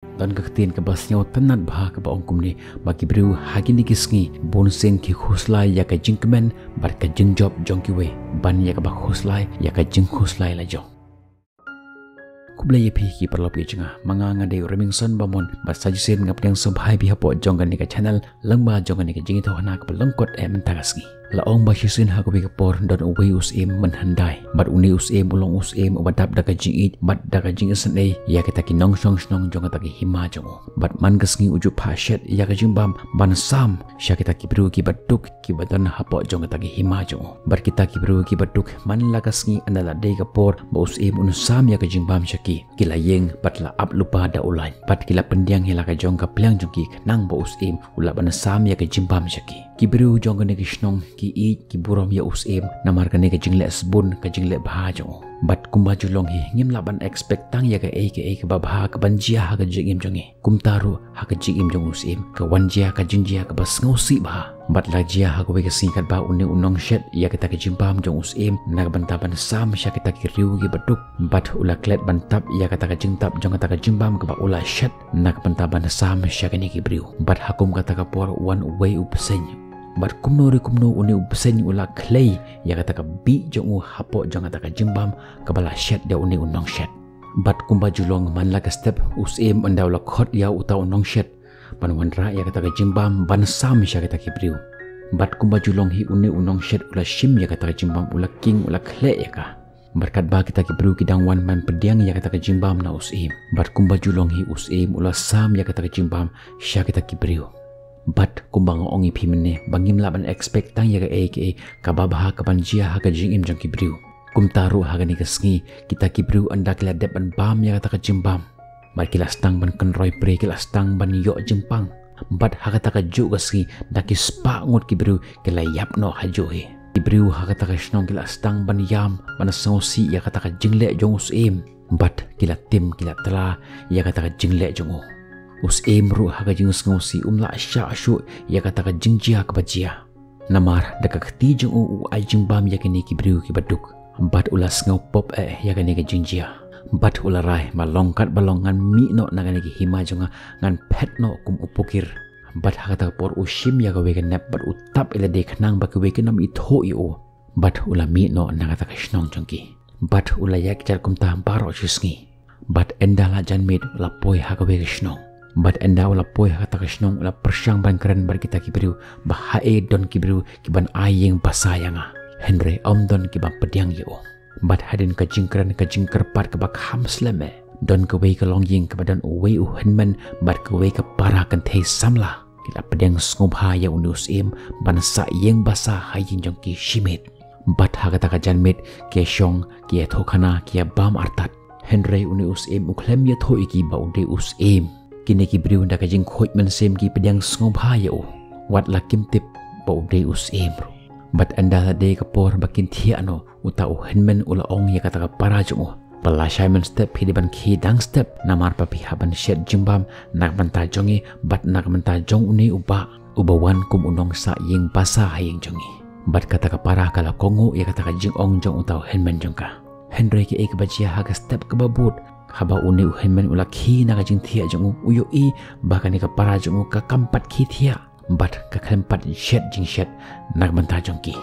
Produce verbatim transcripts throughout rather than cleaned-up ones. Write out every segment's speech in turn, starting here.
Don ka ktien kaba sngewtynnad bha kaba ong kumne, ba ki briew ha kine ki sngi bun sien ki khuslai ïa ka jingkmen bad ka jingjop jong kiwei ban ïa kaba khuslai ïa ka jingkhuslai la jong. Khublei ïa phi ki paralok ïa jong nga, ma nga nga dei u Remingson Bamon, bad sa shisien nga pdiang sngewbha ïa phi hapoh jong kane ka channel, lyngba jong kane ka jingïathuhkhana kaba lyngkot eh mynta ka sngi. La ong ba shisien ha kawei ka por don uwei u syiem mynhyndai. Bad une u syiem u long u syiem uba dap da ka jingïeit bad da ka jingisynei ïa kita ki nongshong shnong jong kata ki hima jong u. Bad man ka sngi u ju phah shet ïa ka jingbam ban sam sha kita ki briew kiba duk kiba don hapoh jong kata ki hima jong u. Bad kita ki briew kiba duk man la ka sngi ynda la dei ka por ba u syiem un sam ïa ka jingbam sha ki, ki la ïeng bad la ap lypa da u lait. Bad ki la pyndiang ïa la ka jong ka pliang jong ki khnang ba u syiem u lah ban sam ïa ka jingbam sha ki. Ki briew jong kane ka shnong ki ïeit ki burom ïa u syiem namar kane ka jingleh sbun ka jingleh bha jong u. Bad kumba ju long hi ngim lah ban expect tang ïa kaei kaei kaba bha kaban jia ha ka jingim jong ngi. Kumta ruh ha ka jingim jong u syiem ka wan jia ka jingjia kaba sngewsih bha. Bad la jia ha kawei ka sngi katba une u nongshet ïa kata ka jingbam jong u syiem na ka bynta ban sam sha kita ki riew kiba duk. Bad u la klet ban tap ïa kata ka jingtap jong kata ka jingbam kaba u la shet na ka bynta ban sam sha kine ki briew. Bad ha kum kata ka por wan uwei u bseiñ. Bad kumno re kumno une u bseiñ u la khlei ïa kata ka bih jong u hapoh jong kata ka jingbam kaba la shet da une u nongshet. Bad kumba ju long man la ka step u syiem ynda u la khot ïa uta u nongshet ban wanrah ïa kata ka jingbam ban sam sha kita ki briew. Bad kumba ju long hi une u nongshet u la shim ïa kata ka jingbam u la king u la khleh ïa ka. Bad katba kita ki briew ki dang wan ban pdiang ïa kata ka jingbam na u syiem. Bad kumba ju long hi u syiem u la sam ïa kata ka jingbam sha kita ki briew. Bad kumba nga ong ïa phi mynne ba ngim lah ban expect tang ïa kaei kaei kaba bha kaban jia ha ka jingim jong ki briew. Kumta ruh ha kane ka sngi kita ki briew ynda ki la dep ban bam ïa kata ka jingbam. Bad ki la sdang ban kynroi pre ki la sdang ban ïoh jingpang. Bad ha kata ka juh ka sngi da ki spah ngut ki briew ki la ïap noh ha juh hi. Ki briew ha kata ka shnong ki la sdang ban ïam ban sngewsih ïa kata ka jingleh jong u syiem. Bad ki la tim ki la tla ïa kata ka jingleh jong u. U syiem ruh ha ka jingsngewsih um lah shah shuh ïa kata ka jingjia kaba jia. Namar da ka kti jong u u ai jingbam ïa kine ki briew kiba duk. Bad u la sngew pop eh ïa kane ka jingjia. Bad u la rai ba long katba long ngan mih noh na kane ka hima jong nga ngan phet noh kum u pukir. Bad ha kata ka por u shim ïa kawei ka nep bad u tap ïa lade khnang ba kiwei kin ym ithuh ïa u. Bad u la mih noh na kata ka shnong jong ki. Bad u la ïaid kjat kumta baroh shi sngi. Bad ynda la janmiet u la poi ha kawei ka shnong. Bad ynda u la poi ha kata ka shnong u la pyrshang ban kren bad kita ki briew ba haei don ki briew kiban ai ïing basa ïa nga. Hynrei ym don kiba pdiang ïa u. Bad hadien ka jingkren ka jingkyrpad kaba kham slem eh don kawei ka longïing kaba don uwei u hynmen bad kawei ka para kynthei samla. Ki la pdiang sngewbha ïa une u syiem ban sah ïing basa ha ïing jong ki shimet. Bad ha kata ka janmiet ki ïa shong ki ïathuhkhana ki ïa bam artat. Hynrei une u syiem u khlem ïathuh ïa ki ba u dei u syiem. Kine ki briew da ka jingkhuid mynsiem ki pdiang sngewbha ïa u. Wat la kim tip ba u dei u syiem ruh. Bad ynda la dei ka por ba kin thiah noh uta u hynmen u la ong ïa kata ka para jong u. Ba lashai mynstep phi dei ban khie dang step namar ba phi hap ban shet jingbam na ka bynta jong ngi bad na ka bynta jong une u bah uba wan kum u nongsah ïing basa ha ïing jong ngi. Bad kata ka para ka la kohnguh ïa kata ka jingong jong uta u hynmen jong ka. Hynrei kaei kaba jia ha ka step kaba bud haba une u hynmen u la khie na ka jingthiah jong u u ïohi ba kane ka para jong u ka kam pat khie thiah. Bad ka khlem pat shet jingshet na ka bynta jong ki.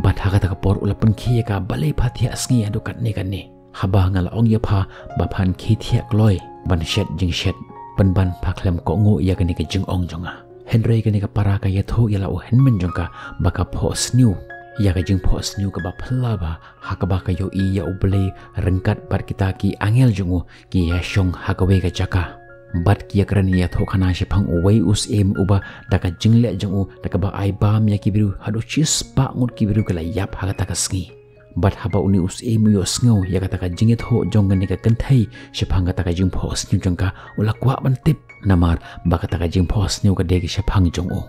Bad ha kata ka por u la pynkhie ïa ka balei pha thiah sngi haduh katne katne. Haba nga la ong ïa pha ba phan khie thiah kloi ban shet jingshet pynban pha khlem kohnguh ïa kane ka jingong jong nga. Hynrei kane ka para ka ïathuh ïa la u hynmen jong ka ba ka phohsniew ïa ka jingphohsniew kaba phylla bha ha kaba ka ïohi ïa U Blei ryngkat bad kita ki angel jong u ki ïa shong ha kawei ka jaka. Bad ki ïa kren ïathuhkhana shaphang uwei u syiem uba da ka jingleh jong u da kaba ai bam ïa ki briew haduh shispah ngut ki briew ki la ïap ha kata ka sngi. Bad haba une u syiem u ïohsngew ïa kata ka jingïathuh jong kane ka kynthei shaphang kata ka jingphohsniew jong ka u la kwah ban tip namar ba kata ka jingphohsniew ka dei ka shaphang jong u.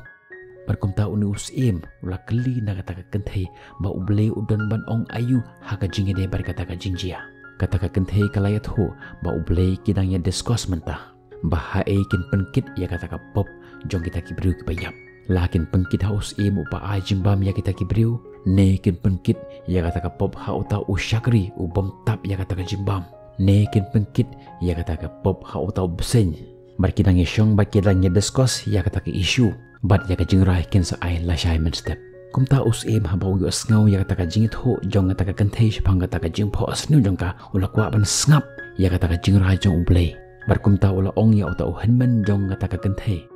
Bad kumta une u syiem u la kylli na kata ka kynthei ba U Blei u don ban ong aïu ha ka jingïadei bad kata ka jingjia. Kata ka kynthei ka la ïathuh ba U Blei ki dang ïa discuss mynta ba haei kin pynkit ïa kata ka pop jong kita ki briew kiba ïap. La kin pynkit ha u syiem uba ai jingbam ïa kita ki briew, ne kin pynkit ïa kata ka pop ha uta u shakri u bym tap ïa kata ka jingbam, ne kin pynkit ïa kata ka pop ha uta u bseiñ Bad ki dang ïashong bad ki dang ïa discuss ïa kata ka issue bad ïa ka jingrai kin sa ai lashai mynstep. Kumta u Syiem haba u ïohsngew ïa kata ka jingïathuh jong kata ka kynthei shaphang kata ka jingphohsniew jong ka, u la kwah ban sngap ïa kata ka jingrai jong U Blei. Bad kumta u la ong ïa uta u hynmen jong kata ka kynthei,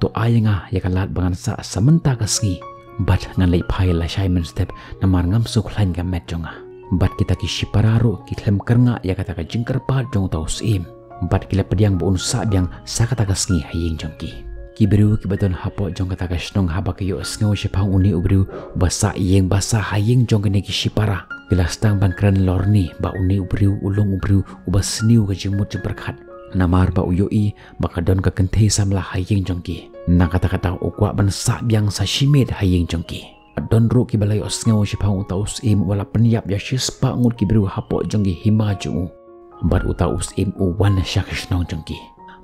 to ai ïa nga ïa ka lad ba ngan sah sa mynta ka sngi bad ngan leit phai lashai mynstep, namar ngam sngewkhlaiñ ka met jong nga. Bad kita ki shipara ruh ki khlem kyrngah ïa kata ka jingkyrpad jong uta u Syiem bad ki la pdiang ba un sah biang sa kata ka sngi ha ïing jong ki. Ki briew kiba don hapoh jong kata ka shnong haba ki ïohsngew shaphang une u briew ba sah ïing ba sah ha ïing jong kine ki shipara, ki la sdang ban kren lorni ba une u briew u long u briew uba sniew ka jingmut jingpyrkhat. Namar ba u ïohi ba ka don ka kynthei samla ha ïing jong ki. Na kata kata u kwah ban sah biang sa shimet ha ïing jong ki. Don ruh kiba la ïohsngew shaphang uta u Syiem uba la pynïap ïa shispah ngut ki briew hapoh jong ki hima jong u. Bad uta u Syiem u wan sha ka shnong jong ki.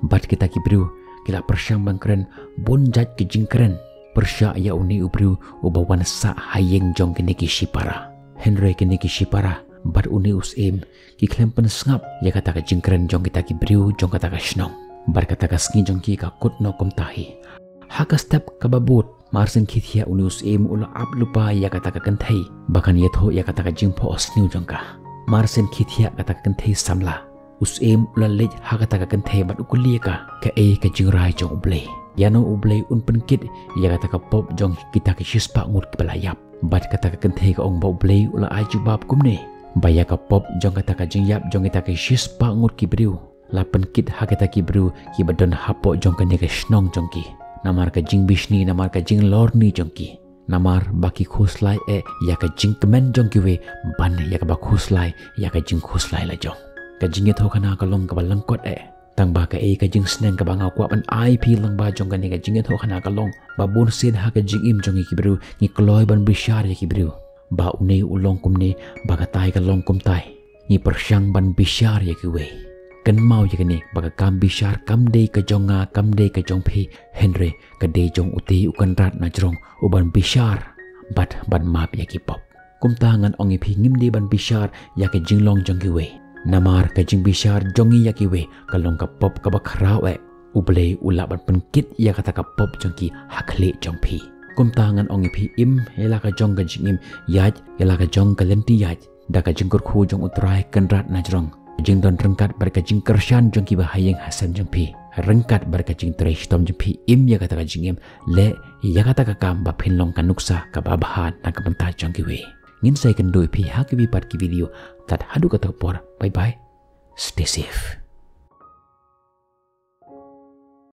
Bad kita ki briew ki la pyrshang ban kren bun jait ki jingkren pyrshah ïa une u briew uba wan sah ha ïing jong kine ki shipara. Hynrei kine ki shipara bad une u Syiem ki khlem pynsngap ïa kata ka jingkren jong kita ki briew jong kata ka shnong. Bad kata ka sngi jong ki ka kut noh kumta hi. Ha ka step kaba bud, mar shen khie thiah une u Syiem u la ap lypa ïa kata ka kynthei ba kan ïathuh ïa kata ka jingphohsniew jong ka. Mar shen khie thiah kata ka kynthei samla, u Syiem u la leit ha kata ka kynthei bad u kylli ïa ka, kaei ka jingrai jong U Blei? Ïano U Blei un pynkit ïa kata ka pop jong kita ki shispah ngut kiba la ïap? Bad kata ka kynthei ka ong ba U Blei u la ai jubab kumne, ba ïa ka pop jong kata ka jingïap jong kita ki shispah ngut ki briew la pynkit ha kita ki briew kiba don hapoh jong kane ka shnong jong ki. Namar ka jingbishni, namar ka jinglorni jong ki. Namar ba ki khuslai eh ïa ka jingkmen jong kiwei ban ïa kaba khuslai ïa ka jingkhuslai la jong. Ka jingïathuhkhana ka long kaba lyngkot eh. Tang ba kaei ka jingsneng kaba nga kwah ban ai phi lyngba jong kane ka jingïathuhkhana ka long ba bun sien ha ka jingim jong ngi ki briew ngi kloi ban bishar ïa ki briew. Ba une u long kumne, ba katai ka long kumtai. Ngi pyrshang ban bishar ïa kiwei. Kynmaw ïa kane ba ka kam bishar kam dei ka jong nga, kam dei ka jong phi, hynrei ka dei jong ute u Kynrad na jrong uban bishar bad ban map ïa ki pop. Kumta ngan ong ïa phi, ngim dei ban bishar ïa ka jinglong jong kiwei. Namar ka jingbishar jong ngi ïa kiwei ka long ka pop kaba khraw eh. U Blei u lah ban pynkit ïa kata ka pop jong ki ha khlieh jong phi. Kumta ngan ong ïa phi, im ïa la ka jong ka jingim, ïaid ïa la ka jong ka lynti ïaid da ka jingkyrkhu jong U Trai Kynrad na jrong. Jingdon ryngkat bad ka jingkyrshan jong kiba ha ïing ha sem jong phi. Ryngkat bad ka jingtrei shitom jong phi, im ïa kata ka jingim, leh ïa kata ka kam ba phin long ka nuksa kaba bha na ka bynta jong kiwei. Ngin sa ïakynduh ïa phi ha kiwei pat ki video. Tad haduh kata ka por, bye bye. Stay safe.